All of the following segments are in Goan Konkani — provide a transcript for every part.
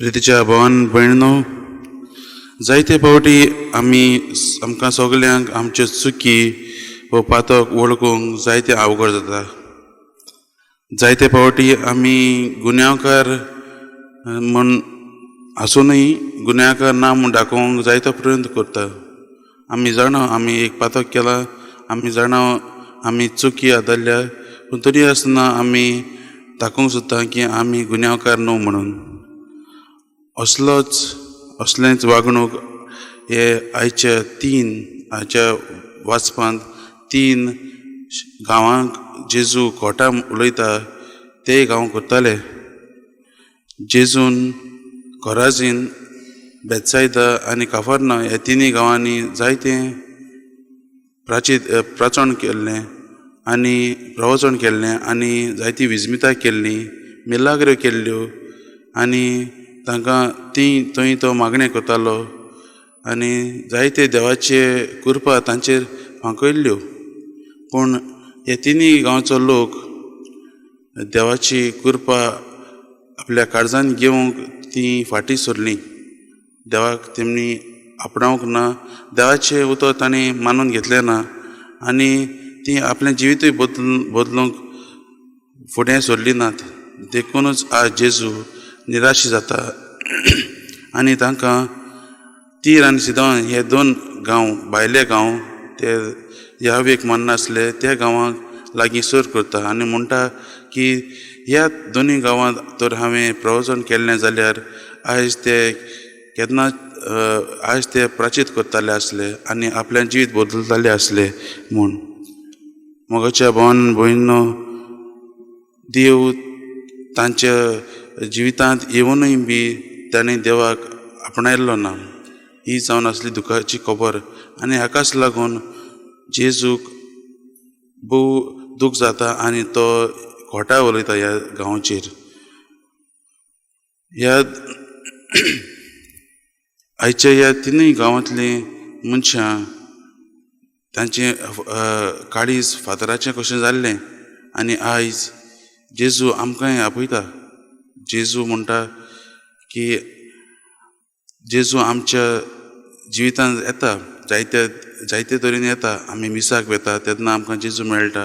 प्रितीच्या भावान भयणो, जायते फावटी आमी आमकां सगल्यांक आमच्यो चुकी वो पातक वळखूंक जायते अवघड जाता. जायते फावटी आमी गुन्यांवकार म्हूण आसुनूय गुन्यांवकार ना म्हूण दाखोवंक जायतो प्रयत्न करता. आमी जाणा आमी एक पातक केलां, आमी जाणा आमी चुकी आदरल्या, पूण तरी आसतना आमी दाखोवंक सोदता की आमी गुन्यांवकार न्हू म्हणून. असलोच असलेंच वागणूक हे आयच्या तीन आयच्या वाचपांत तीन गांवांक जेजू खोटा उलयता ते गांव करताले. जेजून कोराजीन, बेतसायदा आनी काफर्ना ह्या तिनूय गांवांनी जायतें प्राचीत प्राचण केल्लें आनी प्रवचन केल्लें आनी जायतीं विजमितां केल्लीं, मिलाग्रो केल्ल्यो आनी तांकां ती थंय तो मागणें करतालो आनी जायते देवाचे कृपा तांचेर फांकयल्ल्यो. पूण हे तिनूय गांवचो लोक देवाची कृपा आपल्या काळजान घेवंक ती फाटीं सरलीं. देवाक तेमी आपणावंक ना, देवाचें उतर तांणी मानून घेतलें ना आनी ती आपलें जिवितूय बदलूंक फुडें सरलीं नात. देखुनूच आज जेजू निराश जाता आनी तांकां तीर आनी सिदोन हे दोन गांव, भायले गांव, ते यावेक माननासले त्या गांवांक लागीं सर करता आनी म्हणटा की ह्या दोनूय गांवांत तर हांवें प्रवचन केल्लें जाल्यार आयज ते केन्ना आयज ते प्राचीत करताले आसले आनी आपलें जिवीत बदलताले आसले म्हूण. मोगाच्या भावान भयणीनो, देव तांच्या जिवितांत येवनूय बी ताणें देवाक आपणायल्लो ना. ही जावन आसली दुखाची खबर आनी हाकाच लागून जेजूक भोव दूख जाता आनी तो खोटा उलयता ह्या गांवचेर. ह्या आयच्या ह्या तिनूय गांवांतलीं मनशां तांचें काळीज फातराचें कशें जाल्लें आनी आयज जेजू आमकांय आपयता. जेजू म्हणटा की जेजू आमच्या जिवितांत येता, जायते जायते तरेन येता. आमी मिसाक वता तेन्ना आमकां जेजू मेळटा,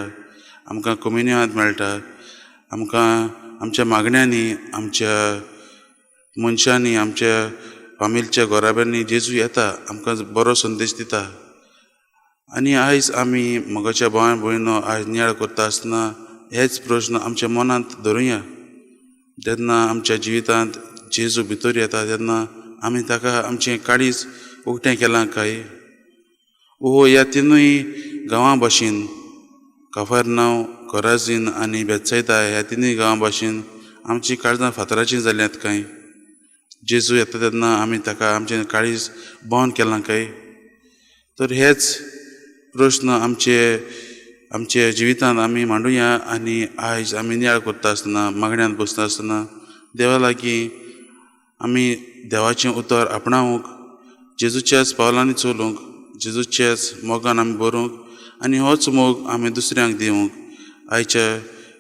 आमकां कोमिनियांत मेळटा, आमकां आमच्या मागण्यांनी, आमच्या मनशांनी, आमच्या फामिलच्या घराब्यांनी जेजू येता, आमकां बरो संदेश दिता. आनी आयज आमी मोगाच्या भावान भयणो आयज नियाळ करता आसतना हेच प्रश्न आमच्या मनांत धरुया. जेन्ना आमच्या जिवितांत जेजू भितर येता तेन्ना आमी ताका आमचें काळीज उक्तें केलां काय वो ह्या तिनूय गांवां भाशेन, काफरनांव, कोराजीन आनी बेतसायदा ह्या तिनूय गांवां भाशेन आमचीं काळजां फातराचीं जाल्यांत काय? जेजू येता तेन्ना आमी ताका आमचें काळीज बंद केलां काय? तर हेच प्रश्न आमचे आमच्या जिवितांत आमी मांडुया आनी आयज आमी नियाळ करता आसतना, मागण्यांत बसता आसतना देवा लागीं आमी देवाचें उतर आपणावंक, जेजूच्याच पावलांनी चलूंक, जेजूच्याच मोगान आमी बरोवंक आनी होच मोग आमी दुसऱ्यांक दिवंक आयच्या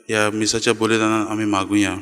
ह्या मिसाच्या बलिदानान आमी मागुया.